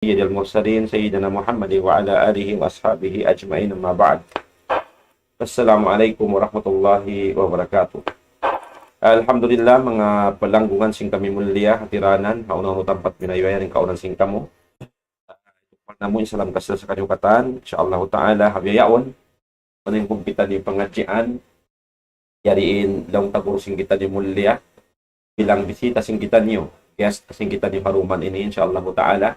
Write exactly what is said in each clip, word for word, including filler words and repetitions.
سيد المرسلين سيدنا محمد وعلى آله وأصحابه أجمعين، أما بعد. السلام عليكم ورحمة الله وبركاته. Alhamdulillah, manga palanggungan sin kami mulia, hatiranan, ha unu-unu tampat minayu yan in kaunan sin kamu. Namu' in salam kasal sa kaniyu katan, insya Allah Ta'ala, ha bihaun. Unu in kumpita di pangadjian, yari in laung ta guru sin kitaniyu mulia, bilang bisita sin kitaniyu, guest sin kitaniyu ha duman ini, insya Allah Ta'ala.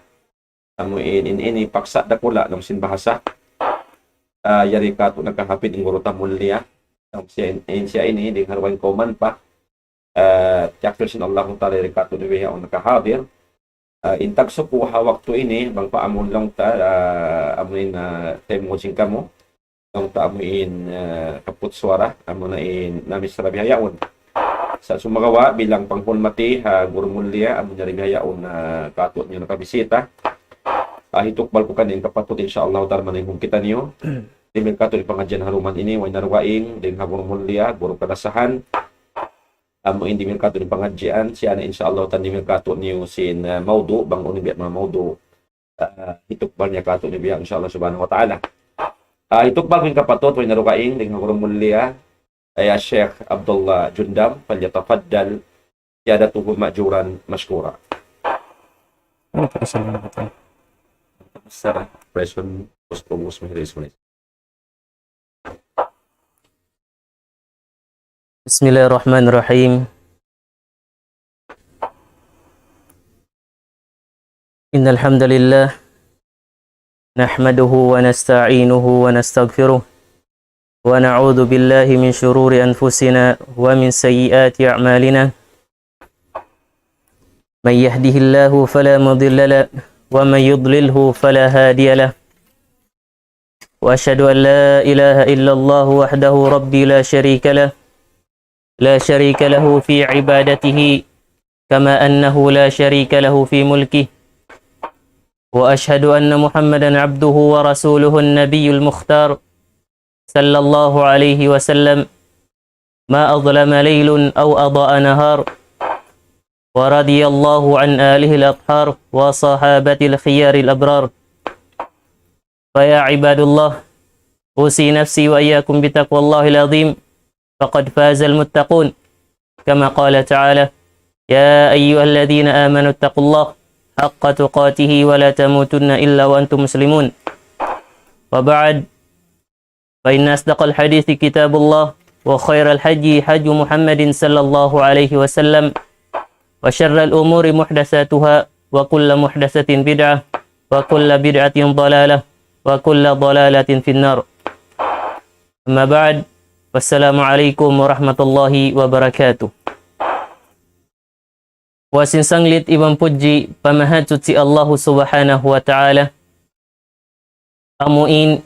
Amu in, in ini paksa dakula' laung sin bahasa. Ah, yari katu' nakahapit in guru ta mulia. Laung siya in, in siya ini, di' ha dugaing kawman pa. Ah, tiyakdir sin Allah Ta'ala yari katu' di' biya' nakahadir. Ah, in tagsuku ha waktu ini, bang pa amun laung ta, ah, amu in, ah, time mo sin kamu. Laung ta amu in, ah, kaput suwara, amu na in namis ra bihaun. Sa' sumagawa', bilang panghulmati, ha guru mulia, amu na bihaun, ah, katu' niyu nakabisita. Ah, hitukbal ku kaniyu in kapatut, insya Allah, Ta'ala, manaykum kitaniyu. Dihil katu' di pangadjian ha duman ini, way na dugaing, dayn ha guru mulia, guru kalasahan. Amu in dihil katu' di pangadjian, siya na insya Allah, tan dihil katu' niyu sin, ah, mawdu', bang unu in biya' manga mawdu'. Ah, hitukbal niya katu' niyu biya', insya Allah, subhanahu wa ta'ala. Ah, hitukbal ku in kapatut, way na dugaing, dayn ha guru mulia, ay, ah, Sheikh Abdullah Jundam, فليتفضل سيادته مأجورا مشكورا. السلام. President Post Provost Mahir Ismail. بسم الله الرحمن الرحيم. إن الحمد لله نحمده ونستعينه ونستغفره ونعوذ بالله من شرور أنفسنا ومن سيئات أعمالنا. من يهده الله فلا مضل له ومن يضلله فلا هادي له. وأشهد أن لا إله إلا الله وحده ربي لا شريك له، لا شريك له في عبادته كما أنه لا شريك له في ملكه. وأشهد أن محمدا عبده ورسوله النبي المختار صلى الله عليه وسلم ما أظلم ليل أو أضاء نهار. ورضي الله عن آله الأطهار وصحابة الخيار الأبرار. فيا عباد الله، أوصي نفسي وإياكم بتقوى الله العظيم، فقد فاز المتقون. كما قال تعالى: يا أيها الذين آمنوا اتقوا الله حق تقاته ولا تموتن إلا وأنتم مسلمون. وبعد، فإن أصدق الحديث كتاب الله، وخير الهدي هدي محمد صلى الله عليه وسلم، وشر الأمور محدثاتها، وكل محدثة بدعة، وكل بدعة ضلالة، وكل ضلالة في النار. أما بعد، والسلام عليكم ورحمة الله وبركاته. Puas sin sanglit iban pudji pa Mahasuchi Allahu Subhanahu wa Ta'ala. Amu in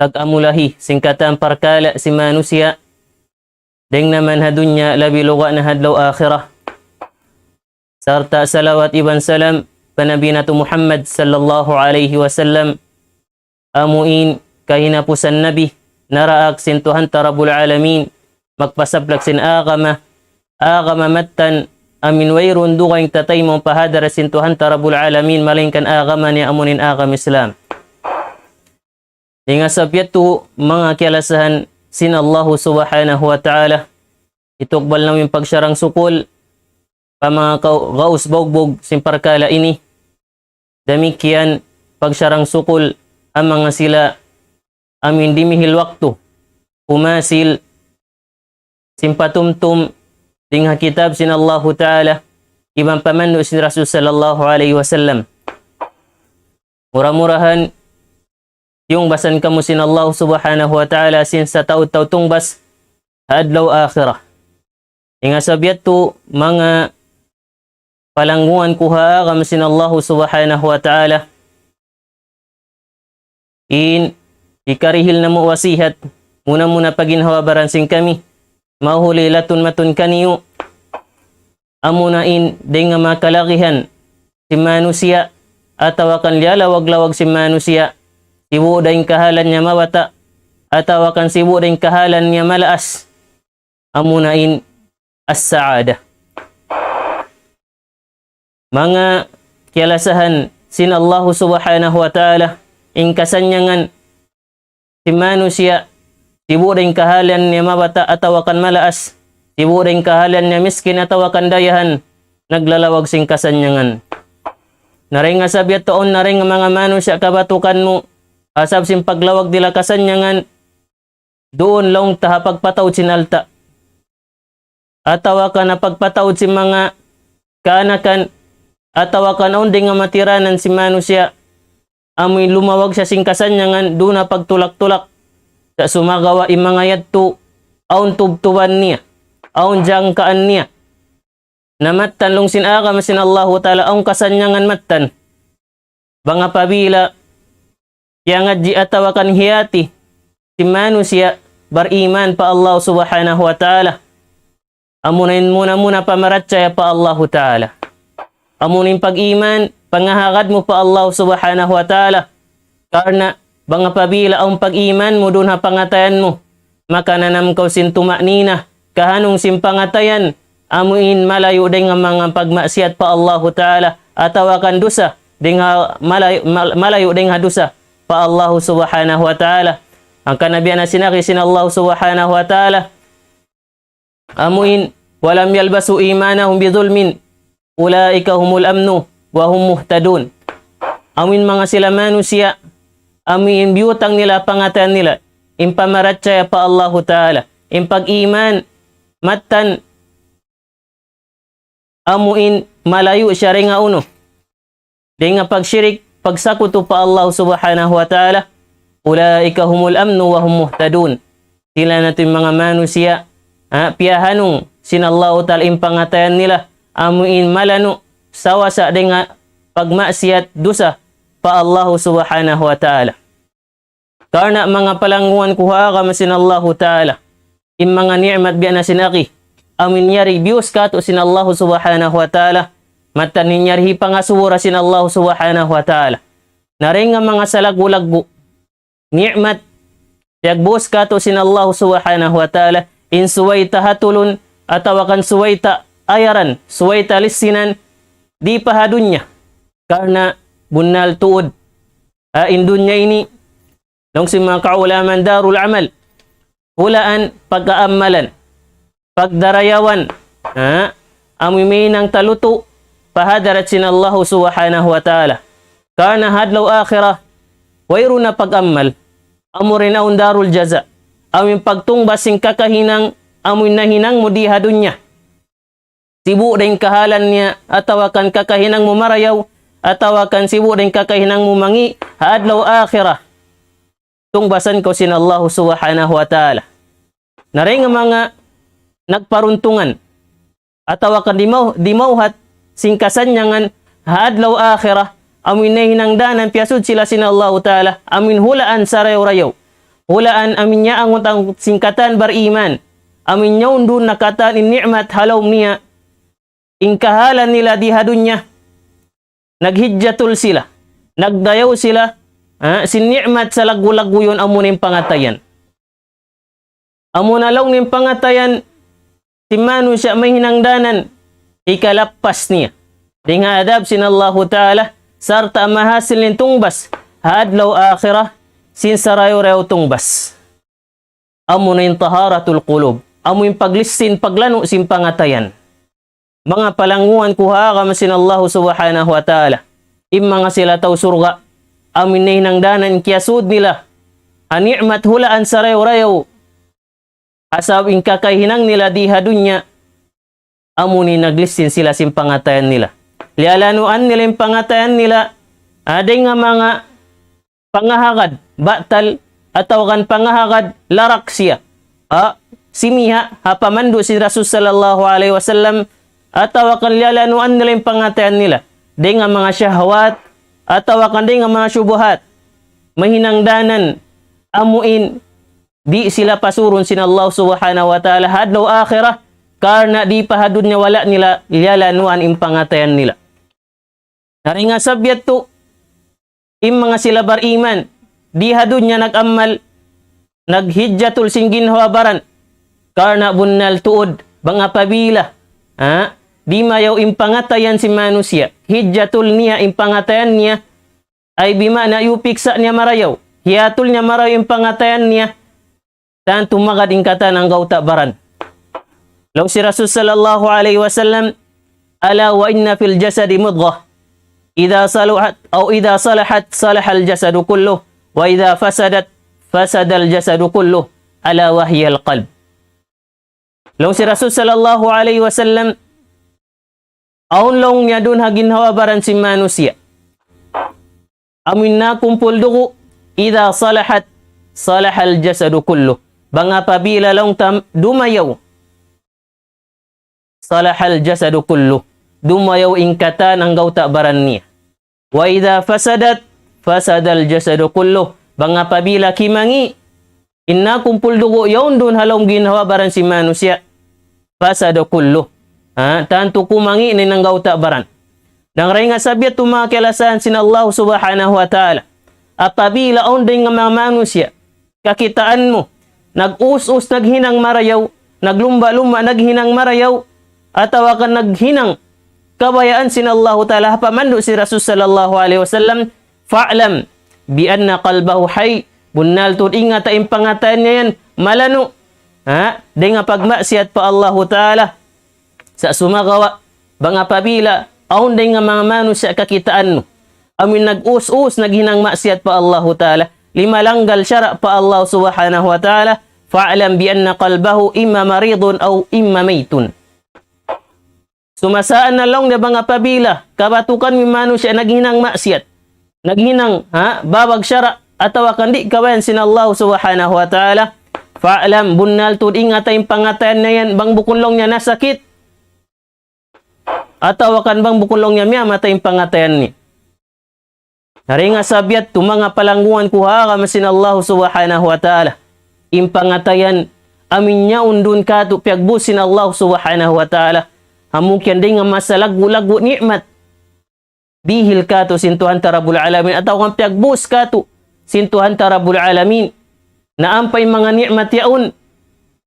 tag-amulahi sin katan parkala' sin manusiya', dayng naman ha dunya labi luga' na ha adlaw akhirat. Sarta' salawat iban salam pa Nabi natu' Muhammad sallallahu alayhi wasallam, amu in kahinapusan nabi, naraak sin Tuhan ta Rabbul Alamin, magpasaplag sin agama, agama mattan, amu in wayruun dugaing tataymaun pa hadarat sin Tuhan ta Rabbul Alamin, malaingkan agama niya amu in agama Islam. Dayn ha sabab yadtu, manga kiyalasahan sin Allahu Subhanahu wa Ta'ala, hitukbal namu' in pagsarang-sukul pa manga kau-, gaus baugbug sin parkala' ini. Damikkiyan pagsarang-sukul ha manga sila amu in dimihil waktu, umasil sin patumtum dayn ha kitab sin Allahu Ta'ala, iban pamandu' sin Rasul sallallahu alayhi wasallam. Mura-murahan, tiyungbasan kamu sin Allah Subhanahu wa Ta'ala sin sataud-taud tungbas ha adlaw akhirat. Dayn ha sabab yadtu, manga palanggungan ku ha agama sin Allahu Subhanahu wa Ta'ala, in hikarihil namu' wasihat, muna-muna pa ginhawa-baran sin kami, mahuli latun-matun kaniyu, amuna in dayn ha manga kalagihan sin manusiya', atawa kan liyalawag-lawag sin manusiya', sibu' da in kahalan niya mabata', atawa kan sibu' da in kahalan niya malaas, amuna in as-sa'ada. Manga kiyalasahan sin Allahu Subhanahu wa Ta'ala in kasannyangan sin manusiya', sibu' da in kahalan niya mabata' atawa kan malaas, sibu' da in kahalan niya miskin atawa kan dayahan, naglalawag sin kasannyangan. Na dayn ha sabab yadtu awn na dayn ha manga manusiya' kabatukan mu, ha sabab sin paglawag nila kasannyangan, duun laung ta ha pagpataud sin alta'. Atawa kan ha pagpataud sin manga kaanakan, atawa kan awn dayn ha matiranan sin manusiya', amuin lumawag siya sin kasannyangan, duun na pagtulak-tulak. Sa' sumagawa' in manga yadtu, awn tubtuban niya, awn jangkaan niya. Na mattan laung sin agama sin Allahu Ta'ala, awn kasannyangan mattan. Bang apabila piyangadji' atawa kan hiyati sin manusiya' bariman pa Allah Subhanahu wa Ta'ala. Amuna in muna-muna pamarachaya pa Allahu Ta'ala. Amuna in pag-iman, pangahagad mu pa Allah Subhanahu wa Ta'ala. Karna' bang apabila awn pag-iman mu duun ha pangatayan mu, makananam kaw sin tuma'nina, kahanung sin pangatayan, amuin malayu' dayn ha manga pagmaksiyat pa Allahu Ta'ala, atawa kan dusa, dayn ha malayu', mal-, malayu' dayn ha dusa pa Allahu Subhanahu wa Ta'ala. Hangkan na biya' na sin agi sin Allahu Subhanahu wa Ta'ala, amuin, ولم يلبسوا إيمانهم بظلم أولئك هم الأمن وهم مهتدون. Amuin manga sila manusiya', amuin biyutang nila pangatayan nila, in pamarachaya pa Allahu Ta'ala, in pag-iman, mattan, amuin malayu' siya dayn ha unu, dayn ha pagshirik, pagsakutu pa Allah Subhanahu wa Ta'ala, أولئك هم الأمن وهم مهتدون. Sila na tuud in manga manusiya', ha, piyahanung sin Allahu Ta'ala in pangatayan nila, amuin malanu', sawasa dayn ha pagmaksiyat dusa pa Allah Subhanahu wa Ta'ala. Karna' manga palangguan ku ha agama sin Allahu Ta'ala, in manga ni'mat biya' na sin agi, amuin yari biyus katu' sin Allahu Subhanahu wa Ta'ala, mattan in yari hipangasubu ra sin Allahu Subhanahu wa Ta'ala. Na dayn ha manga salaggu'-laggu' ni'mat piyagbus katu' sin Allahu Subhanahu wa Ta'ala, in subay ta hatulun, atawa kan subay ta ayaran, subay ta lissinan, di pa ha dunya. Karna' bunnal tuud, ha, in dunya ini, laung sin manga kaulamaan, دار العمل, hulaan pagkaammalan, pagdarayawan, ha, amu in mahinang talutu' pa hadarat sin Allahu Subhanahu wa Ta'ala. Karna' ha adlaw akhirat, wayruun na pag-ammal, amu in awn دار الجزاء, amu in pagtungbas sin kakahinang, amu in nahinang mu di ha dunya. Sibu' da in kahalan niya, atawa kan kakahinang mu marayaw, atawa kan sibu' da in kakahinang mu mangi', ha adlaw akhirat, tungbasan kaw sin Allahu Subhanahu wa Ta'ala. Na dayn ha manga nagparuntungan, atawa kan dimaw-, dimawhat sin kasannyangan ha adlaw akhirat, amuin nahinang danan piyasud sila sin Allahu Ta'ala, amuin hulaan sarayaw-rayaw. Hulaan amuin niya angut-angut sin katan bariman. Amuin niya undun na katan in ni'mat ha lawm niya. In kahalan nila di ha dunya, naghijjatul sila, nagdayaw sila, ha, sin ni'mat salaggu'-laggu' yaun, amuna in pangatayan. Amuna laung in pangatayan sin manusiya' mahinang danan, hikalappas niya dayn ha adab sin Allahu Ta'ala, sarta' mahasil in tungbas ha adlaw akhirat, sin sarayaw-rayaw tungbas. Amuna in طهارة القلوب. Amu in paglissin, paglanu' sin pangatayan. Manga palangguan ku ha agama sin Allahu Subhanahu wa Ta'ala. In manga sila tau surga', amu in nahinang danan kiyasud nila ha ni'mat hulaan sarayaw-rayaw. Ha sabab in kakahinang nila di ha dunya, amu in naglissin sila sin pangatayan nila. Liyalanuan nila in pangatayan nila, ha, dayn ha manga pangahagad batal, atawa kan pangahagad larak siya. Ha, simiha' ha pamandu' sin Rasul sallallahu alayhi wasallam, atawa kan liyalanuan nila in pangatayan nila dayn ha manga shahwat, atawa kan dayn ha manga shubuhat. Mahinang danan, amuin di' sila pasurun sin Allah Subhanahu wa Ta'ala ha adlaw akhirat, karna' di' pa ha dunya wala' nila liyalanuan in pangatayan nila. Na dayn ha sabab yadtu, in manga sila bariman, di ha dunya nag-ammal, naghijjatul sin ginhawa-baran. Karna' bunnal tuud, bang apabila, ha, dimayaw in pangatayan sin manusiya', hiyatul niya in pangatayan niya, ay bima'na iyupiksa' niya marayaw, hiyatul niya marayaw in pangatayan niya, tantu magad in katan anggawta' baran. Laung sin Rasul sallallahu alayhi wasallam, ألا وإن في الجسد مضغة إذا صلحت، أو إذا صلحت صلح الجسد كله، وإذا فسدت فسد الجسد كله، ألا وهي القلب. Laung sin Rasul sallallahu alayhi wasallam, awn laung niya duun ha ginhawa-baran sin manusiya'. Amu in nakumpul dugu', إذا صلحت صلح الجسد كله. Bang apabila laung ta dumayaw, صلح الجسد كله. Dumayaw in katan anggawta' baran niya. وإذا فسدت فسد الجسد كله. Bang apabila kimangi' in nakumpul dugu' yaun duun ha lawm ginhawa-baran sin manusiya', فسد كله. Ha, tantu kumangi' na in anggawta' baran. Dayn ha sabab yadtu manga kalasahan sin Allah Subhanahu wa Ta'ala. Apabila awn dayn ha manga manusiya', kakitaan mu, nag-us-us, naghinang marayaw, naglumba'-lumba', naghinang marayaw, atawa kan naghinang kabayaan sin Allahu Ta'ala, ha pamandu' sin Rasul sallallahu alayhi wasallam, فاعلم بأن قلبه حي, bunnal tuud ingata in pangatayan niya yan, malanu', ha, dayn ha pagmaksiyat pa Allahu Ta'ala. Sa' sumagawa', bang apabila, awn dayn ha manga manusiya' kakitaan mu, amu in nag-us-us, naghinang maksiyat pa Allahu Ta'ala, limalanggal sara' pa Allah Subhanahu wa Ta'ala, فاعلم بأن قلبه إما مريض أو إما ميت. Sumasaan na laung niya bang apabila kabatukan mu in manusiya' naghinang maksiyat, naghinang, ha, bawag sara', atawa kan di' kabayaan sin Allah Subhanahu wa Ta'ala, فاعلم, bunnal tuud ingata in pangatayan niya yan, bang bukun laung niya nasakit, atawa kan bang bukun laung niya miyamata in pangatayan niya. Dayn ha sabab yadtu manga palanggungan ku ha agama sin Allah Subhanahu wa Ta'ala. In pangatayan, amu in yaun duun katu' piyagbus sin Allah Subhanahu wa Ta'ala. Amu kiyan dayn ha masa laggu'-laggu' ni'mat. Dihil katu' sin Tuhan ta Rabbul Alamin atawa kan piyagbus katu' sin Tuhan ta Rabbul Alamin. Na ampa in manga ni'mat yaun,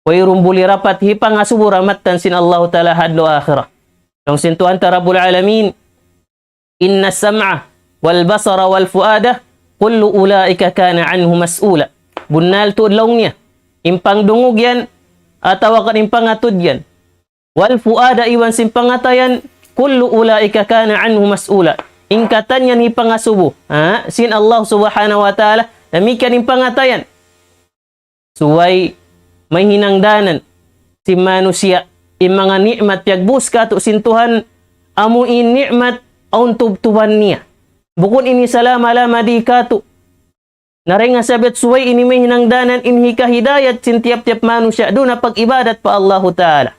wayruun buli dapat hipangasubu ha mattan sin Allah Ta'ala ha adlaw akhirat. Laung sin Tuhan ta Rabbul Alamin, إن السمع والبصر والفؤاد كل أولئك كان عنه مسؤولا. Bunnal tuud laung niya, in pangdungug yan, atawa kan in pangatud yan, والفؤاد, iban sin pangatayan, كل أولئك كان عنه مسؤولا. In katan yan hipangasubu, ha, sin Allah Subhanahu wa Ta'ala, damikkiyan in pangatayan. Subay mahinang danan sin manusiya', in manga ni'mat piyagbus katu' sin Tuhan, amu in ni'mat awn tubtuban niya. Bukun ini salama-lama di katu'. Na dayn ha sabab subay ini mahinang danan in hikahidayat sin tiyap-tiyap manusiya' duun ha pag-ibadat pa Allahu Ta'ala.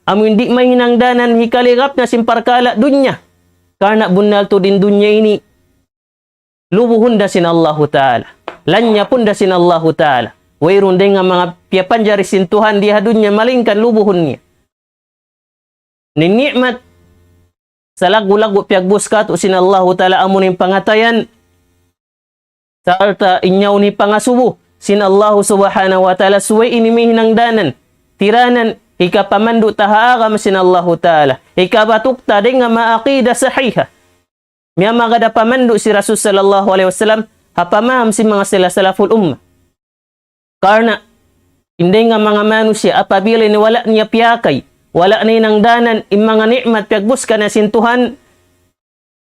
Amu in di' mahinang danan hikaligap na sin parkala' dunya. Karna' bunnal tuud in dunya ini lubuhun da sin Allahu Ta'ala. Lanyapun da sin Allahu Ta'ala. Wayruun dayn ha manga piyapanjari sin Tuhan di ha dunya malaingkan lubuhun niya. In ni'mat salaggu'-laggu' piyagbus katu' sin Allahu Ta'ala amu in pangatayan, sarta' in yaun hipangasubu sin Allahu Subhanahu wa Ta'ala subay ini mahinang danan, tiranan, hikapamandu' ta ha agama sin Allahu Ta'ala, hikabatuk ta dayn ha manga aqida sahiha. Miyamagad ha pamandu' sin Rasul sallallahu alayhi wasallam, ha pamaham sin manga sila salaful ummah. Karna', in dayn ha manga manusiya', apabila ini wala' niya piyakay, wala' niya hinang danan, in manga ni'mat piyagbus kaniya sin Tuhan,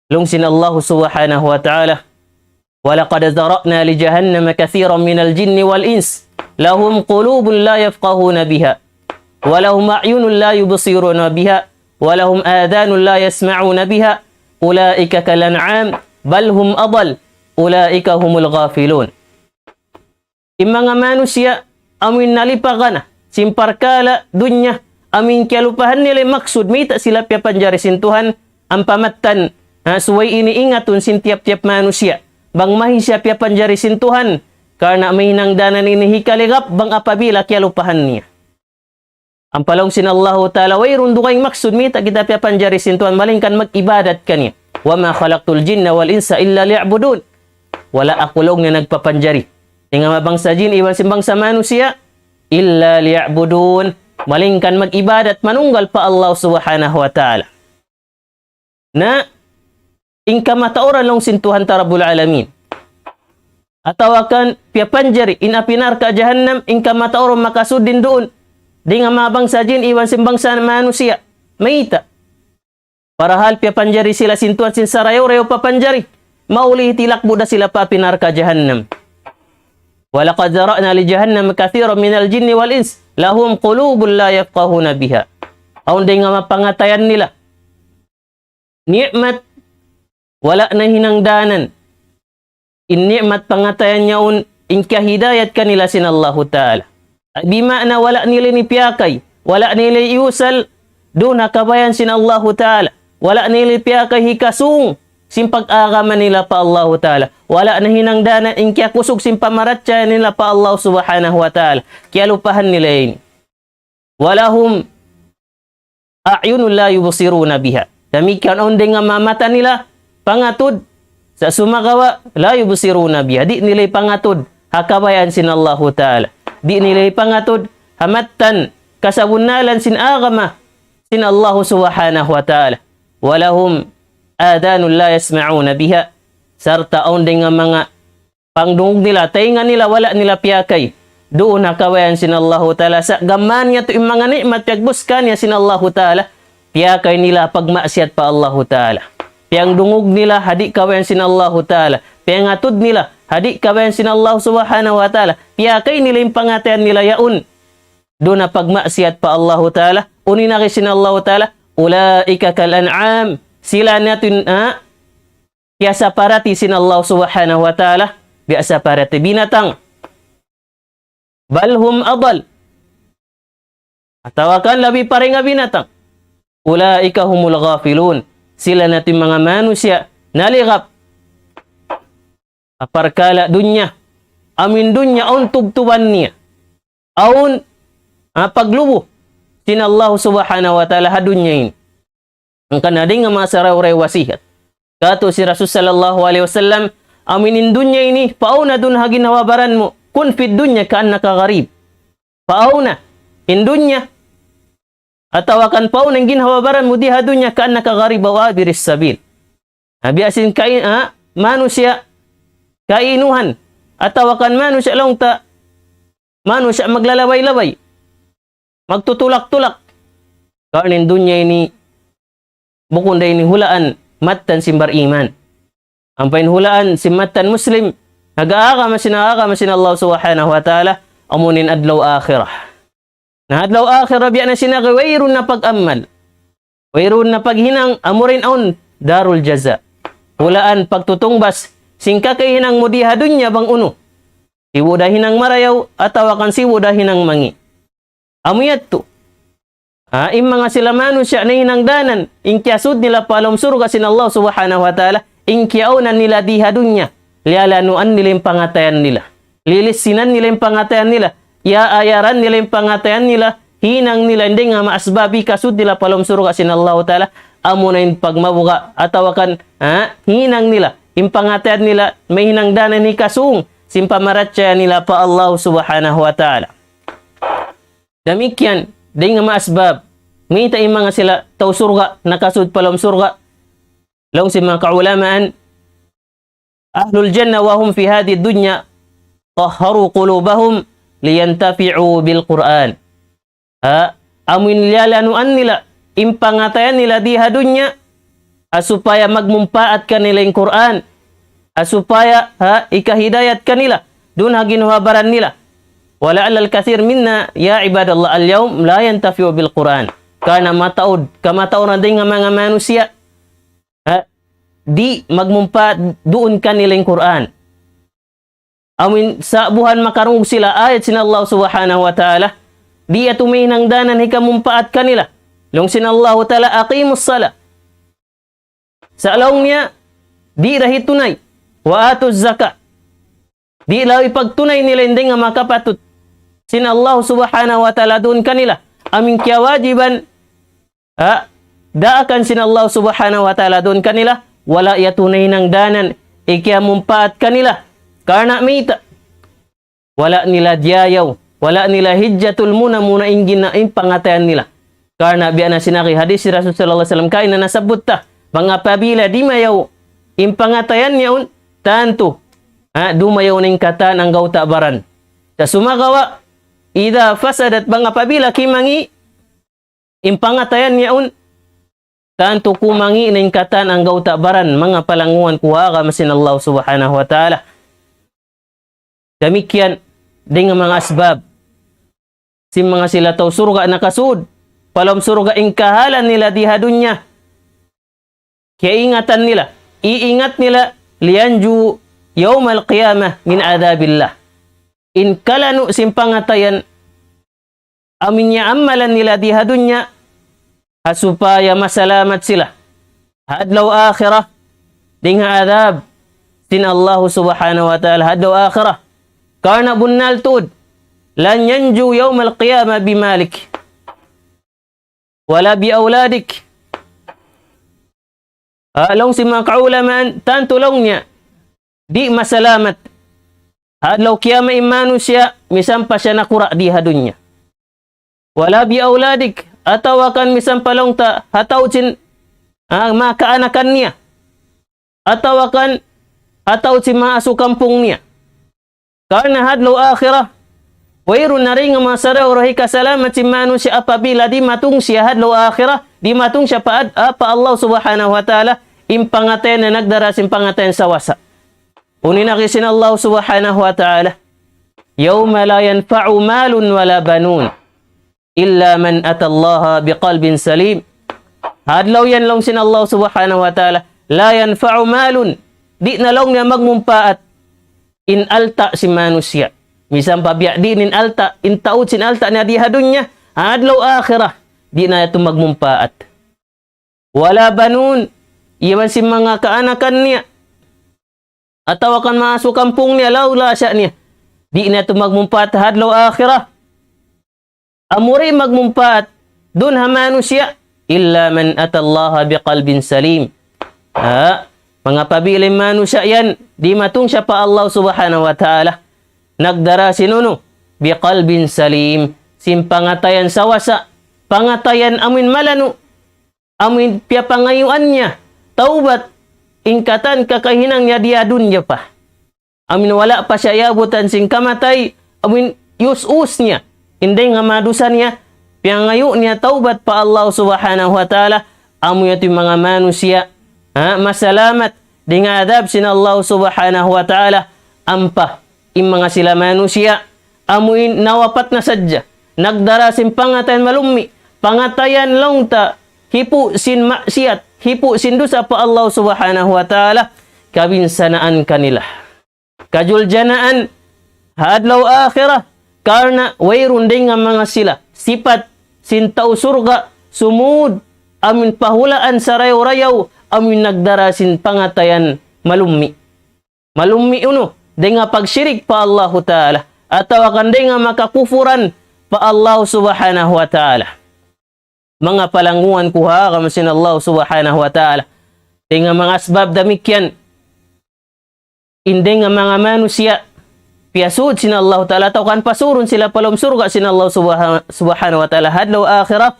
laung sin Allah Subhanahu wa Ta'ala, ولقد ذرأنا لجهنم كثيرا من الجن والإنس لهم قلوب لا يفقهون بها ولهم أعين لا يبصرون بها ولهم آذان لا يسمعون بها أولئك كالأنعام بل هم أضل أولئك هم الغافلون. In manga manusiya', amu in nalipagan na sin parkala' dunya, amu in kiyalupahan nila in maksud mayta' sila piyapanjari sin Tuhan, ampa mattan, ha, subay ini ingatun sin tiyap-tiyap manusiya'. Bang mahi siya piyapanjari sin Tuhan, karna' mahinang danan ini hikaligap bang apabila kiyalupahan niya. Ampa laung sin Allahu Ta'ala, wayruun dugaing maksud mayta' kita piyapanjari sin Tuhan, malaingkan mag-ibadat kaniya. وما خلقت الجن والإنس إلا ليعبدون. Wala' aku laung niya nagpapanjari dayn ha manga bangsa jin iban sin bangsa manusiya', إلا ليعبدون. Malaingkan mag-ibadat manunggal pa Allah Subhanahu wa Ta'ala. Na, in kamatauran laung sin Tuhan ta Rabbul Alamin. Atawa kan piyapanjari in api narka' jahannam in kamatauran makasud duun. Dayn ha manga bangsa jin iban sin bangsa manusiya'. Mayta'? Parahal piyapanjari sila sin Tuhan sin sarayaw-rayaw papanjari. Mauli hitilak buda sila pa api narka' jahannam. ولقد ذرأنا لجهنم كثيرا من الجن والإنس لهم قلوب لا يفقهون بها. Awn dayn ha manga pangatayan nila ni'mat, wala' na hinangdanan in ni'mat pangatayan yaun in kiyahidayat kanila sin Allahu Ta'ala. Bima'na wala' nila ini piyakay, wala' nila iyusal duun ha kabayaan sin Allahu Ta'ala, wala' nila piyakay hikasūng sin pag-agama nila pa Allahu Ta'ala, wala' na hinangdanan in kiyakusug sin pamarachaya nila pa Allah Subhanahu wa Ta'ala. Kiyalupahan nila ini. ولهم أعين لا يبصرون بها. Damikkiyan awn dayn ha manga mata nila pangatud, sa' sumagawa' لا يبصرون بها. Di' nila pangatud ha kabayaan sin Allahu Ta'ala. Di' nila pangatud ha mattan kasabunnalan sin agama sin Allahu Subhanahu wa Ta'ala. ولهم آذان لا يسمعون بها. Sarta' awn dayn ha manga pangdungug nila, taynga nila, wala' nila piyakay duun ha kabayaan sin Allahu Ta'ala. Sa' gām niya tuud in manga ni'mat piyagbus kaniya sin Allahu Ta'ala, piyakay nila pagmaksiyat pa Allahu Ta'ala. Piyangdungug nila ha di' kabayaan sin Allahu Ta'ala. Piyangatud nila ha di' kabayaan sin Allahu Subhanahu wa Ta'ala. Piyakay nila in pangatayan nila yaun duun ha pagmaksiyat pa Allahu Ta'ala. Unu in agi sin Allahu Ta'ala, أولئك كالأنعام. Sila na tuud, ha? Kiyasaparati sin Allah Subhanahu wa Ta'ala, biya' saparati binatang. بل هم أضل. Atawa kan labi pa dayn ha binatang. أولئك هم الغافلون. Sila na tuud in manga manusiya' naligap ha parkala' dunya. Amu in dunya awn tubtuban niya. Awn, ah, paglubu sin Allah Subhanahu wa Ta'ala ha dunya ini. Hangkan na dayn ha manga sarayaw-rayaw wasihat. Katu' sin Rasul sallallahu alayhi wasallam, amu in dunya ini, paawn na duun ha ginhawa-baran mu. كن في الدنيا كأنك غريب. Paawn na in dunya, atawa kan paawn na in ginhawa-baran mu di ha dunya, كأنك غريب أو عابر سبيل. Ha, biya' sin kai-, ha, manusiya' kainuhan, atawa kan manusiya' laung ta, manusiya' maglalabay-labay, magtutulak-tulak. Karna' in dunya ini, bukun da ini hulaan mattan sin bariman. Ampa in hulaan sin mattan Muslim, nag-aagama sin, nag-aagama sin Allah Subhanahu wa Ta'ala, amu in adlaw akhirat. Na adlaw akhirat, biya' na sin agi, wayruun na pag-amal. Wayruun na paghinang, amu in awn darul jaza. Hulaan pagtutungbas sin kakahinang mu di ha dunya bang unu. Sibu' da hinang marayaw, atawa kan sibu' da hinang mangi'. Amu yadtu. Ha, in manga sila manusiya' nahinangdanan, in kiyasud nila pa lawm surga' sin Allah Subhanahu wa Ta'ala, in kiyaawnan nila di ha dunya, liyalanuan nila in pangatayan nila. Lilisinan nila in pangatayan nila, iyaayaran nila in pangatayan nila, hinang nila in dayn ha manga asbab hikasud nila pa lawm surga' sin Allah Ta'ala, amuna in pagmabuga', atawa kan, ha, hinang nila, in pangatayan nila, mahinangdanan hikasūng, sin pamarachaya nila pa Allah Subhanahu wa Ta'ala. Damikkiyan, dayn ha manga asbab, mayta' in manga sila tau surga', nakasud pa lawm surga'. Laung sin manga kaulamaan, أهل الجنة وهم في هذه الدنيا طهروا قلوبهم لينتفعوا بالقرآن. Ha, amu in liyalanuan nila, in pangatayan nila di ha dunya, ha supaya magmumpaat kanila in Qur'an. Ha supaya, ha, hikahidayat kanila duun ha ginhawa-baran nila. ولعل الكثير منا يا عباد الله اليوم لا ينتفع بالقرآن. Karna' mataud, kamatauran dayn ha manga manusiya', ha, di' magmumpaat duun kanila in Qur'an. Amu in sa'buhan makarungug sila ayat sin Allah Subhanahu wa Ta'ala, di' yadtu mahinangdanan hikamumpaat kanila. Laung sin Allah Ta'ala, أقيموا الصلاة. Sa' laung niya, di' da hitunay. وآتوا الزكاة. Di' da hipagtunay nila in dayn ha manga kapatut sin Allah Subhanahu wa Ta'ala duun kanila. Amu in kiyawajiban, ha, daakan sin Allah Subhanahu wa Ta'ala duun kanila, wala' yadtu nahinangdanan hikiyamumpaat kanila. Karna' mayta'? Wala' nila diyayaw, wala' nila hijjatul muna-muna in gina-, in pangatayan nila. Karna' biya' na sin agi hadis sin Rasul sallallahu alayhi wasallam, kaina nasabbut ta, bang apabila dimayaw in pangatayan niya yaun, tantu, ha, dumayaw na in katan anggawta' baran. Sa' sumagawa', إذا فسدت, bang apabila kimangi' in pangatayan niya yaun, tantu kumangi' na in katan anggawta' baran, manga palangguan ku ha agama sin Allah Subhanahu wa Ta'ala. Damikkiyan, dayn ha manga asbab sin manga sila tau surga' nakasud pa lawm surga', in kahalan nila di ha dunya, kiyaingatan nila, iingat nila, لينجوا يوم القيامة من عذاب الله. In kalanu' sin pangatayan amu in iyaamalan nila di ha dunya, ha supaya masalamat sila ha adlaw akhirat dayn ha adhab sin Allah Subhanahu wa Ta'ala ha adlaw akhirat. Karna' bunnal tuud, لن ينجوا يوم القيامة بمالك ولا بأولادك. Ah, laung sin manga kaulamaan, tantu laung niya, di' masalamat ha adlaw kiyamat in manusiya', misan pa siya nakura' di ha dunya. ولا بأولادك, atawa kan misan pa laung ta, ha taud sin, ah, manga kaanakan niya. Atawa kan, ha taud sin manga asu kampung niya. Karna' ha adlaw akhirat, wayruun na dayn ha manga sarayaw-rayaw hikasalamat sin manusiya' apabila dimatung siya ha adlaw akhirat, dimatung siya pa ad-, ah, pa Allah Subhanahu wa Ta'ala, in pangatayan na nagdara sin pangatayan sawasa. Unu in agi sin Allah Subhanahu wa Ta'ala, يوم لا ينفع مال ولا بنون إلا من أتى الله بقلب سليم. Ha adlaw yan laung sin Allah Subhanahu wa Ta'ala, لا ينفع مال, di' na laung niya magmumpaat in alta' sin manusiya'. Misan pa biya' diin in alta', in taud sin alta' niya di ha dunya, ha adlaw akhirat, di' na yadtu magmumpaat. ولا بنون, iban sin manga kaanakan niya, atawa kan manga asu kampung niya, laung siya niya, di' na yadtu magmumpaat ha adlaw akhirat. Amu ra in magmumpaat duun ha manusiya', إلا من أتى الله بقلب سليم. Ha, manga apabila in manusiya' yan, dimatung siya pa Allah Subhanahu wa Ta'ala, nagdara sin unu, بقلب سليم, sin pangatayan sawasa, pangatayan amu in malanu', amu in piyapangayuan niya tawbat, in katan kakahinang niya di ha dunya pa. Amu in wala' pa siya iyabutan sin kamatay, amu in iyus-us niya in dayn ha manga dusa niya, piyangayu' niya tawbat pa Allah Subhanahu wa Ta'ala, amu yadtu in manga manusiya', ha, masalamat dayn ha adhab sin Allah Subhanahu wa Ta'ala. Ampa in manga sila manusiya', amu in nawapat na sadja, nagdara sin pangatayan malummi', pangatayan laung ta hipu' sin maksiyat, hipu' sin dusa pa Allah Subhanahu wa Ta'ala, kabinsanaan kanila, kajuljanaan ha adlaw akhirat, karna' wayruun dayn ha manga sila sipat sin tau surga' sumud, amu in pahulaan sarayaw-rayaw, amu in nagdara sin pangatayan malummi'. Malummi' unu, dayn ha pagshirik pa Allahu Ta'ala, atawa kan dayn ha manga kakufuran pa Allah Subhanahu wa Ta'ala. Manga palangguan ku ha agama sin Allah Subhanahu wa Ta'ala. Dayn ha manga asbab damikkiyan, in dayn ha manga manusiya', piyasud sin Allah Ta'ala, atawa kan pasurun sila pa lawm surga' sin Allah Subha-, Subhanahu wa Ta'ala ha adlaw akhirat,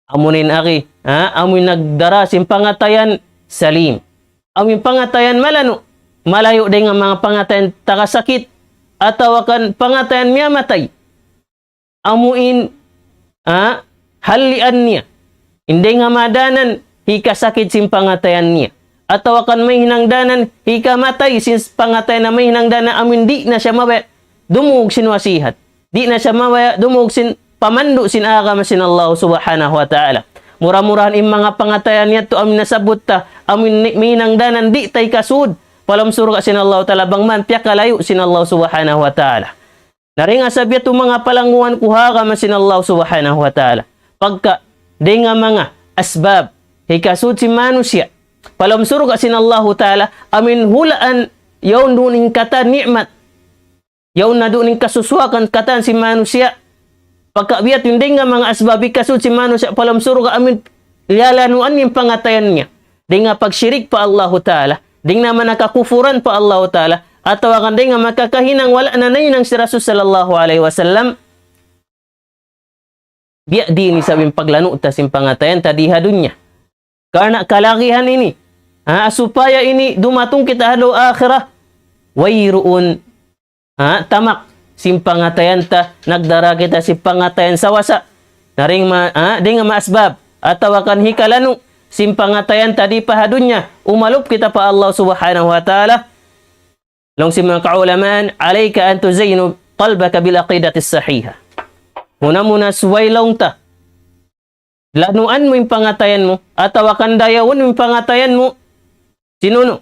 amu in agi, ha? Amu in nagdara sin pangatayan salim. Amu in pangatayan malanu', malayu' dayn ha manga pangatayan tagasakit, atawa kan pangatayan miyamatay. Amu in, ha, hallian niya. In dayn ha manga danan, hikasakit sin pangatayan niya. Atawa kan mahinang danan, hikamatay sin pangatayan na mahinang danan, amu in di' na siya mabaya' dumungug sin wasihat. Di' na siya mabaya' dumungug sin pamandu' sin agama sin Allah Subhanahu wa Ta'ala. Mura-murahan in manga pangatayan yadtu amu in nasabbut ta, amu in ni-, mahinang danan di' ta hikasud pa lawm surga' sin Allah Ta'ala, bang man piyakalayu' sin Allah Subhanahu wa Ta'ala. Na dayn ha sabab yadtu manga palangguan ku ha agama sin Allah Subhanahu wa Ta'ala. Pagka dayn ha manga asbab hikasud sin manusiya' pa lawm surga' sin Allahu Ta'ala, amu in hulaan yaun duun in katan ni'mat. Yaun na duun in kasusuwakan katan sin manusiya'. Pagka biya' yadtu in dayn ha manga asbab hikasud sin manusiya' pa lawm surga', amu in liyalanuan in pangatayan niya. Dayn ha pagshirik pa Allahu Ta'ala, dayn ha manga kakufuran pa Allahu Ta'ala, atawa kan dayn ha manga kakahinang wala' na nahinang sin Rasul sallallahu alayhi wasallam. Biya' diin isab in paglanu' ta sin pangatayan ta di ha dunya. Karna' kalagihan ini. Ha, supaya ini dumatung kita ha adlaw akhirat, wayruun, ha, tamak sin pangatayan ta, nagdara kita sin pangatayan sawasa. Na dayn ma-, ha, dayn ha manga asbab, atawa kan hikalanu' sin pangatayan ta di pa ha dunya, umalup kita pa Allah Subhanahu wa Ta'ala. Laung sin manga kaulamaan, عليك أن تزين قلبك بالعقيدة الصحيحة. Muna-muna subay laung ta, lanuan mu in pangatayan mu, atawa kan dayawun mu in pangatayan mu, sin unu?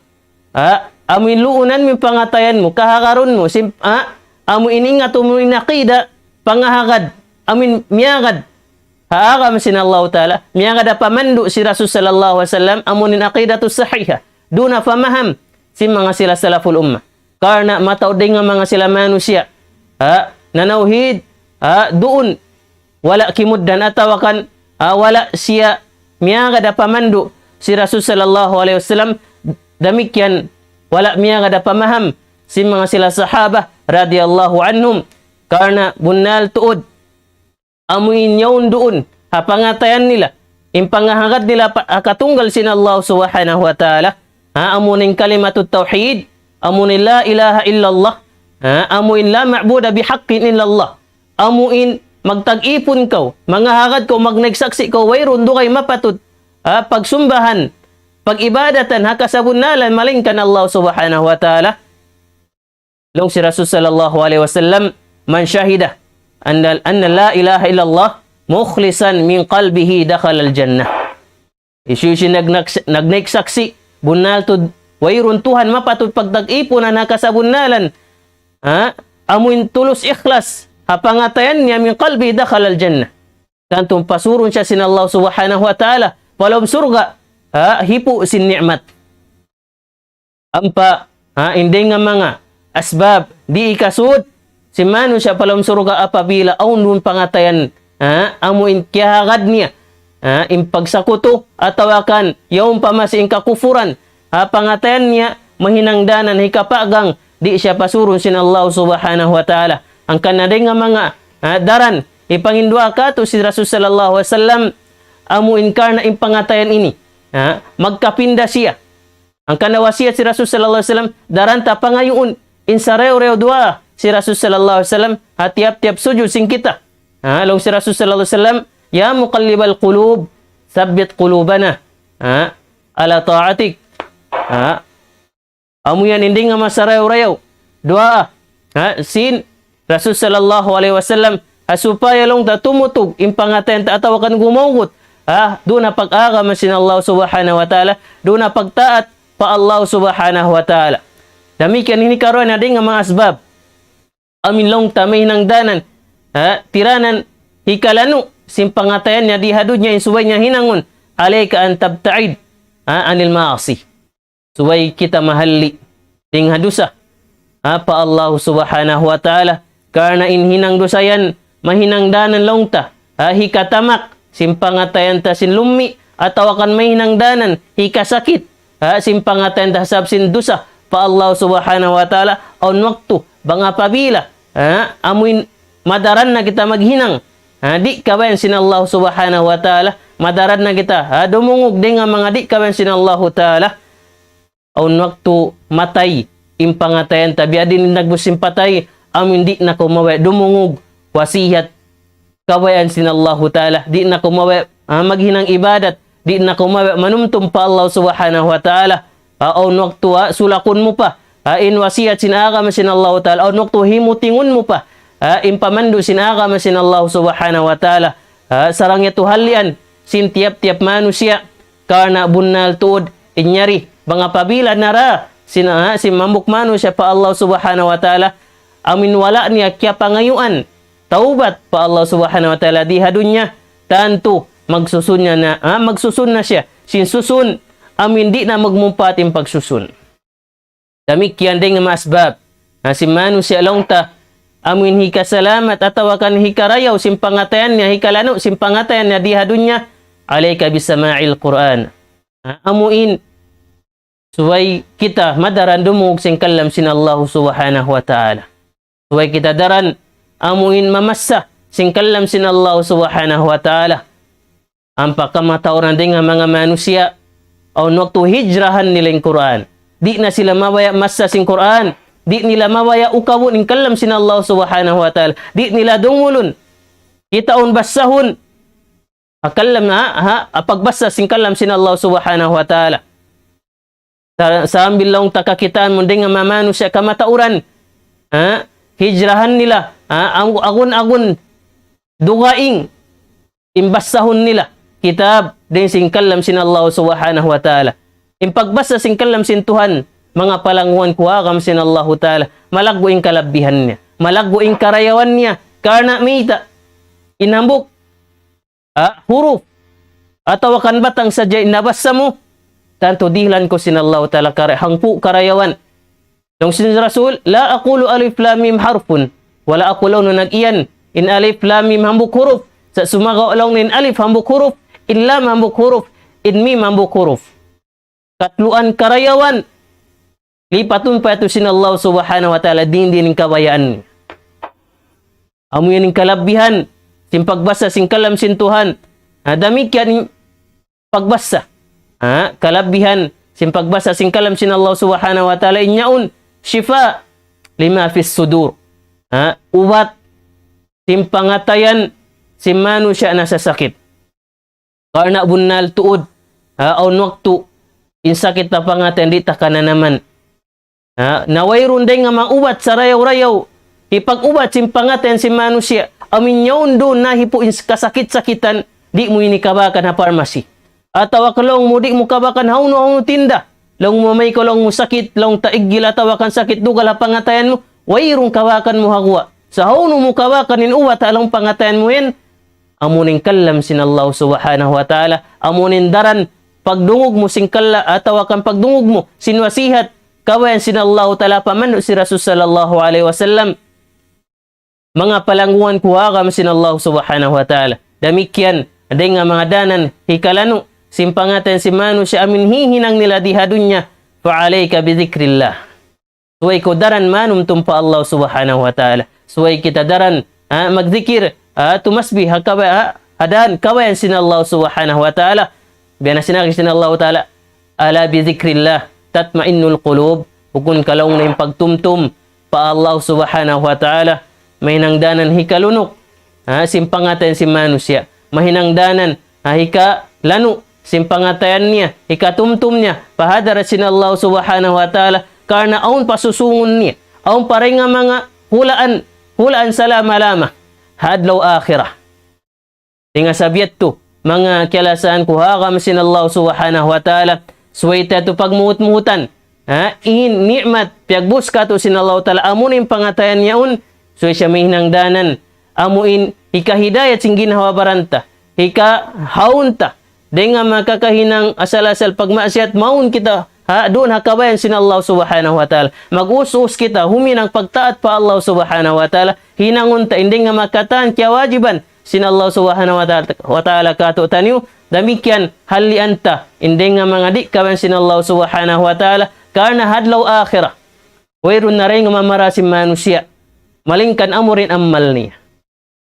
Ha? Amu in luunan mu in pangatayan mu, kahagarun mu, sim-, ha? Amu in ingat mu in aqida, pangahagad, amu in miyagad ha agama sin Allah Ta'ala, miyagad ha pamandu' sin Rasul sallallahu alayhi wasallam, amu in aqidatu sahiha. Duun ha pamaham sin manga sila salaful ummah. Karna' mataud dayn ha manga sila manusiya', ha, nanawhid, ha, duun, wala' kimugdan atawa kan, ha, wala' siya miyagad ha pamandu' sin Rasul sallallahu alayhi wasallam, damikkiyan wala' miyagad ha pamaham sin manga sila sahaba radiyallahu anhum. Karna' bunnal tuud, amu in yaun duun ha pangatayan nila, in pangahagad nila pa, ha katunggal sin Allah Subhanahu wa Ta'ala, ha, amu in kalimatut tawhid, amu in la ilaha illallah, ha, amu in la ma'buda bihaqqin illallah, amu in magtag-ipun kaw, mangahagad kaw, magnaik saksi' kaw, wayruun dugaing mapatut, ha, pagsumbahan, pag-ibadatan, ha kasabunnalan, malaingkan Allah Subhanahu wa Ta'ala. Laung sin Rasul sallallahu alayhi wasallam, من شهد أن، أن لا إله إلا الله مخلصا من قلبه دخل الجنة. Hisiyu-siyu in nag-, nag-, nagnaik saksi', bunnal tuud, wayruun Tuhan mapatut pagtag-ipunan ha kasabunnalan, ha? Amu in tulus ikhlas ha pangatayan niya, من قلبه دخل الجنة. Tantu pasurun siya sin Allah Subhanahu wa Ta'ala pa lawm surga', ha? Hipu' sin ni'mat. Ampa, ha, in dayn ha manga asbab di' hikasud sin manusiya' pa lawm surga' apabila awn duun pangatayan, ha, amu in kiyahagad niya, ha, in pagsakutu atawa kan yaun pa masi in kakufuran, ha, pangatayan niya mahinang danan hikapagang, di' siya pasurun sin Allah Subhanahu wa Ta'ala. Hangkan na dayn ha manga, ha, daran, hipanginduwaa katu' sin Rasul sallallahu alayhi wasallam, amu in karna' in pangatayan ini, ha, magkapinda siya. Hangkan na wasiyat sin Rasul sallallahu alayhi wasallam, daran ta pangayuun in sarayaw-rayaw duwaa sin Rasul sallallahu alayhi wasallam, ha tiyap-tiyap sujud sin kita. Ha, laung sin Rasul sallallahu alayhi wasallam, يا مقلب القلوب ثبت قلوبنا، ha, على طاعتك. Ha, amu yan in dayn ha manga sarayaw-rayaw duwaa, ha, sin Rasul sallallahu alayhi wasallam, ha, supaya laung ta tumutug in pangatayan ta atawa kan gumawgut, ha, duun ha pag-agama sin Allah Subhanahu wa Ta'ala, duun ha pagtaat pa Allah Subhanahu wa Ta'ala. Damikkiyan ini karuwa na dayn ha manga asbab. Amu in laung ta mahinang danan, ha, tiranan hikalanu' sin pangatayan niya di ha dunya in subay niya hinangun, عليك أن تبتعد، ha, عن المعاصي. Subay kita mahalli' dayn ha dusa, ha, pa Allah Subhanahu wa Ta'ala. Karna' in hinang dusa yan, mahinang danan laung ta, ha, hikatamak sin pangatayan ta sin lummi', atawa kan mahinang danan hikasakit, ha, sin pangatayan ta sabab sin dusa pa Allah Subhanahu wa Ta'ala. Awn waktu, bang apabila, ha, amu in madaran na kita maghinang, ha, di' kabayaan sin Allah Subhanahu wa Ta'ala, madaran na kita, ha, dumungug dayn ha manga di' kabayaan sin Allahu Ta'ala. Awn waktu matay in pangatayan ta, biya' diin in dagbus sin patay, amu in di' na kaw mabaya' dumungug, wasiyat, kabayaan sin Allahu Ta'ala, di' na kaw mabaya', ah, maghinang ibadat, di' na kaw mabaya' manumtum pa Allah Subhanahu wa Ta'ala. Ah, awn waktu, ah, sulakun mu pa, ah, in wasiyat sin agama sin Allahu Ta'ala, awn waktu himutingun mu pa, ah, in pamandu' sin agama sin Allah Subhanahu wa Ta'ala. Ah, sarang yadtu hallian sin tiyap-tiyap manusiya', karna' bunnal tuud in yari, bang apabila nara sin, ah, sin hambuuk manusiya' pa Allah Subhanahu wa Ta'ala, amu in wala' niya kiyapangayuan tawbat pa Allah Subhanahu wa Ta'ala di ha dunya, tantu magsusun niya na, ah, magsusun na siya sin susun amu in di' na magmumpaat in pagsusun. Damikkiyan dayn ha manga asbab, ha, sin manusiya' laung ta, amu in hikasalamat atawa kan hikarayaw sin pangatayan niya, hikalanu' sin pangatayan niya di ha dunya, عليك بسماع القرآن. Ha, amu in subay kita madaran dumungug sin kalam sin Allah Subhanahu wa Ta'ala. Subay kita daran amu in mamassa sin kalam sin Allah Subhanahu wa Ta'ala. Ampa kamatauran dayn ha manga manusiya', awn waktu hijrahan nila in Qur'an. Di' na sila mabaya' massa sin Qur'an. Di' nila mabaya' ukabun in kalam sin Allah Subhanahu wa Ta'ala. Di' nila dungulun. Kitaun, bassahun. Ha kalam, ha, ha, ha pagbassa sin kalam sin Allah Subhanahu wa Ta'ala. Sa-, sambil laung ta kakitaan mu dayn ha manga manusiya' kamatauran. Ha? Hijrahan nila. Ha? Ang-, agun-agun dugaing in bassahun nila kitab dayn sin kalam sin Allah Subhanahu wa Ta'ala. In pagbassa sin kalam sin Tuhan, manga palangguan ku ha agama sin Allahu Ta'ala, malaggu' in kalabbihan niya, malaggu' in karayawan niya, karna' mayta', in hambuuk, ah, huruf, atawa kan batang sadja in nabassa mu, tantu dihilan kaw sin Allahu Ta'ala kara-, hangpu' karayawan. Laung sin Rasul, "La aqulu alif lam mim harfun." Wala' aku laung niya nag-iyan in alif lam mim hambuuk huruf. Sa' sumagawa' laung niya in alif hambuuk huruf, in lam hambuuk huruf, in mim hambuuk huruf. Katluan karayawan. Lipatun pa yadtu sin Allah Subhanahu wa Ta'ala, dindin in kabayaan. Amu yan in kalabbihan sin pagbassa sin kalam sin Tuhan. Ha, damikkiyan in pagbassa. Ha, kalabbihan sin pagbassa sin kalam sin Allah Subhanahu wa Ta'ala, in yaun shifa lima fis sudur. Ha, ubat sin pangatayan sin manusiya' nasasakit. Karna' bunnal tuud, ha, awn waktu in sakit ta pangatayan di' ta kananaman. Ha, na wayruun dayn ha manga ubat sarayaw-rayaw, hipag-ubat sin pangatayan sin manusiya', amu in yaun duun nahipu' in kasakit-sakitan, di' mu ini kabakan ha parmasi. Atawa ka laung mu di' mu kabakan hawnu-hawnu tinda. Laung mu, "Mayta' kaw laung mu sakit, laung ta iggil atawa kan sakit dugal ha pangatayan mu." Wayruun kabakan mu ha guwa'. Sa' hawnu mu kabakan in ubat ha laung pangatayan mu yan? Amu in kalam sin Allah Subhanahu wa Ta'ala, amu in daran pagdungug mu sin kalam, atawa kan pagdungug mu sin wasihat, kabayaan sin Allah Ta'ala, pamandu' sin Rasul sallallahu alayhi wasallam. Manga palangguan ku ha agama sin Allah Subhanahu wa Ta'ala. Damikkiyan, dayn ha manga danan hikalanu' sin pangatayan sin manusiya' amu in hihinang nila di ha dunya, فعليك بذكر الله. Subay kaw daran manumtum pa Allah Subhanahu wa Ta'ala. Subay kita daran, ha, magdikir, ha, tumasbih, ha, kaba-, ha, ha dan kabayaan sin Allah Subhanahu wa Ta'ala. Biya' na sin agi sin Allah Ta'ala, ألا بذكر الله تطمئن القلوب. Bukun ka laung niya in pagtumtum pa Allah Subhanahu wa Ta'ala, mahinang danan hikalunuk, ha, sin pangatayan sin manusiya'. Mahinang danan, ha, hikalanu' sin pangatayan niya, hikatumtum niya pa hadarat sin Allah Subhanahu wa Ta'ala, karna' awn pasusungun niya, awn pa dayn ha manga hulaan, hulaan salama-lama ha adlaw akhirat. Dayn ha sabab yadtu, manga kiyalasahan ku ha agama sin Allah Subhanahu wa Ta'ala, subay ta yadtu pagmuhut-muhutan, ha, in ni'mat piyagbus kātu' sin Allah Ta'ala, amu in pangatayan yaun, subay siya mahinang danan, amu in hikahidayat sin ginhawa-baran ta, hikahawn ta dayn ha manga kakahinang asal-asal pagmaksiyat, mawn kita, ha, duun ha kabayaan sin Allah Subhanahu wa Ta'ala. Mag-us-us kita, huminang pagtaat pa Allah Subhanahu wa Ta'ala, hinangun ta in dayn ha manga katan kiyawajiban sin Allah Subhanahu wa Ta'ala, wa Ta'ala kātu'niyu, damikkiyan hallian ta in dayn ha manga di' kabayaan sin Allah Subhanahu wa Ta'ala, karna' ha adlaw akhirat, wayruun na dayn ha manga mara sin manusiya', malaingkan amu in amal niya.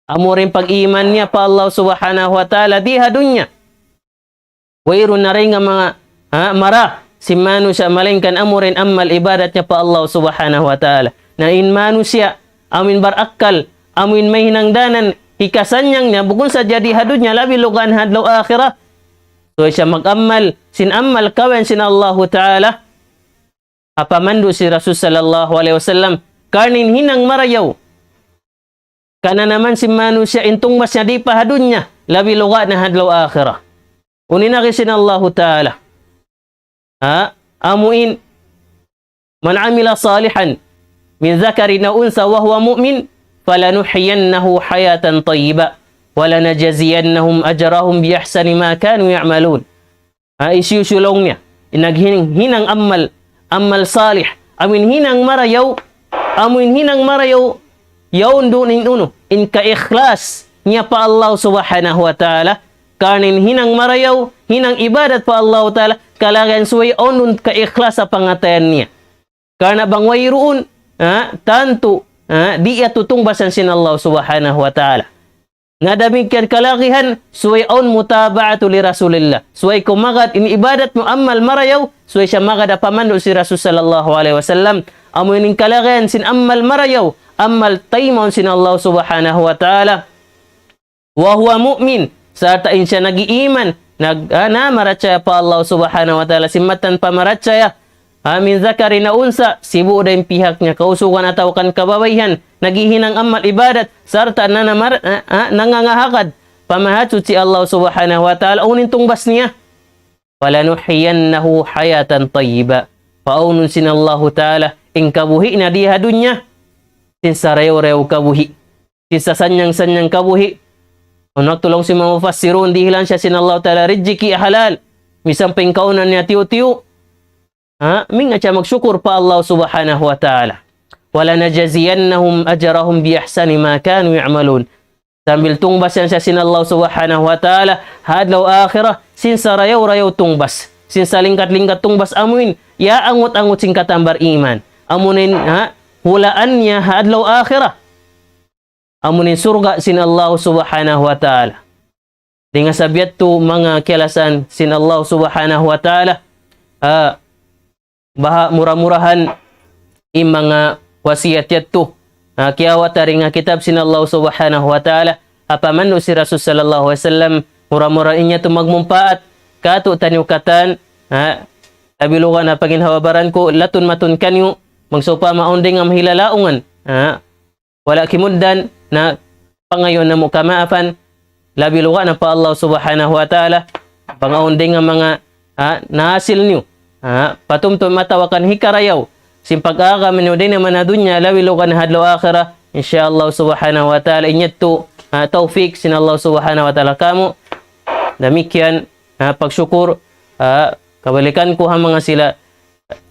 Amu in pag-iman niya pa Allah Subhanahu wa Ta'ala di ha dunya. Wayruun na dayn ha manga, ha, mara sin manusiya', malaingkan amu in amal ibadat niya pa Allah Subhanahu wa Ta'ala. Na in manusiya', amu in barakkal, amu in mahinang danan hikasannyang niya, bukun sadja di ha dunya, labi lugaan ha adlaw akhirat. Subay siya mag-amal sin amal kabayaan sin Allahu Ta'ala, ha pamandu' sin Rasul sallallahu alayhi wasallam, karna' in hinang marayaw kananaman sin manusiya' in tungbas niya di pa ha dunya, labi luga' na ha adlaw akhirat. Unu in agi sin Allahu Ta'ala, ha, amu in, من عمل صالحا من ذكر أو أنثى وهو مؤمن فلنحيينه حياة طيبة ولنجزينهم أجرهم بأحسن ما كانوا يعملون. Ha, hisiyu-siyu laung niya in naghinang amal, amal salih, amu in hinang marayaw, amu in hinang marayaw, yaun duun in unu, in kaikhlas niya pa Allah Subhanahu wa Ta'ala, karna' in hinang marayaw, hinang ibadat pa Allah Ta'ala, kalagihan subay awn duun kaikhlas ha pangatayan niya. Karna' bang wayruun, ha, tantu, ha, di' yadtu tungbasan sin Allah Subhanahu wa Ta'ala. Na damikkiyan kalagihan, subay awn mutaba'atu li Rasulillah. Subay kaw magad in ibadat mu amal marayaw, subay siya magad ha pamandu' sin Rasul sallallahu alayhi wasallam. Amu ini in kalagihan sin amal marayaw, amal taymaun sin Allah subhanahu wa ta'ala. Wa huwa mu'min, sarta' in siya nag-iiman, nag-, ah, namarachaya pa Allah subhanahu wa ta'ala, sin mattan pamarachaya, ah, min zakarin aw unsa, sibu' da in pihak niya, kausugan atawa kan kababaihan, naghihinang amal ibadat, sarta' nanamar-, ah, ah, nangangahagad pa Mahasuchi Allah subhanahu wa ta'ala, unu in tungbas niya. Falanuhyiyannahu hayatan tayyiba. Paawnun sin Allahu ta'ala, in kabuhi' niya di ha dunya, sin sarayaw-rayaw kabuhi'. Sin sasannyang-sannyang kabuhi'. Unu, laung sin manga mufassirun, dihilan siya sin Allah ta'ala rijiki halal. Misan pa in kaunan niya tiyu'-tiyu'. Ha? Mingat siya magsukur pa Allah subhanahu wa ta'ala. وَلَنَجْزِيَنَّهُمْ أَجْرَهُمْ بِأَحْسَنِ مَا كَانُوا يَعْمَلُونَ. Sambil tungbas yan siya sin Allah subhanahu wa ta'ala, ha adlaw akhirat, sin sarayaw-rayaw tungbas. Sin salingkat-lingkat tungbas amuin, ya angut-angut sin katan bar-iman. Amuin, ha, hulaan niya ha adlaw akhirat. Amuin surga' sin Allah subhanahu wa ta'ala. Dayn ha sabab yadtu manga kiyalasahan sin Allah subhanahu wa ta'ala, ah, baha' mura-murahan in manga wasiyat yadtu. Ah, kiyawa' ta dayn ha kitab sin Allah subhanahu wa ta'ala, ha pamandu' sin Rasul sallallahu alayhi wasallam, mura-murahan in yadtu magmumpaat, katu' taniyu katan, ah, labi luga' na pangin hawa baran ku, latun matun kaniyu, magsawpama awn dayn ha mahilalaungan, ah, wala' kimugdan na pangayuun namu' kamaafan, labi luga' na pa Allah subhanahu wa ta'ala, bang awn dayn ha manga, ha, nahasil niyu, ha, patumtum atawa kan hikarayaw, sin pag-agama niyu dayn ha manga dunya, labi luga' na ha adlaw akhirat, insya Allah subhanahu wa ta'ala, in yadtu, ha, tawfik sin Allah subhanahu wa ta'ala kamu', damikkiyan, ha, pagsukur, ha, kabalikan ku ha manga sila,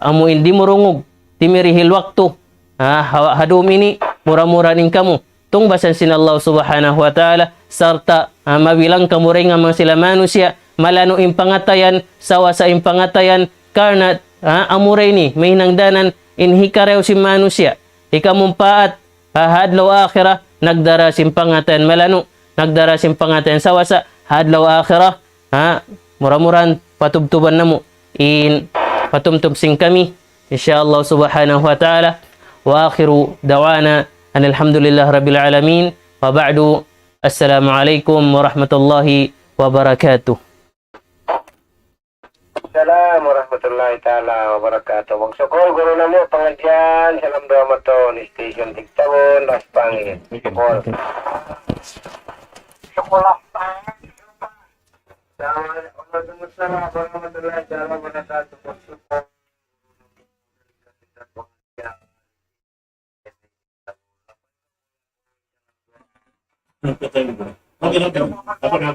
amuin dimurungug, timirihil waktu, ha, ha, ha dum ini, mura-murahan in kamu tungbasan sin Allah subhanahu wa ta'ala, sarta', ha, mabilang kamu dayn ha manga sila manusiya', malanu' in pangatayan, sawasa in pangatayan, karna', ha, amura ini, mahinang danan, in hikarayaw sin manusiya', hikamumpaat, ha, ha adlaw akhirat, nagdara sin pangatayan malanu', nagdara sin pangatayan sawasa, ha adlaw akhirat, ha, mura-murahan patubtuban namu' in patumtum sin kami, insya Allah subhanahu wa ta'ala. وآخر دعوانا أن الحمد لله رب العالمين. وبعد، السلام عليكم ورحمة الله وبركاته. Salam warahmatullahi ta'ala wabarakatuh. Magsukul guru namu' pangadjian, salam duwa matun, station Tigtabun, Raspangi. Sukul. Sukul. Assalamualaikum warahmatullahi ta'ala wabarakatuh.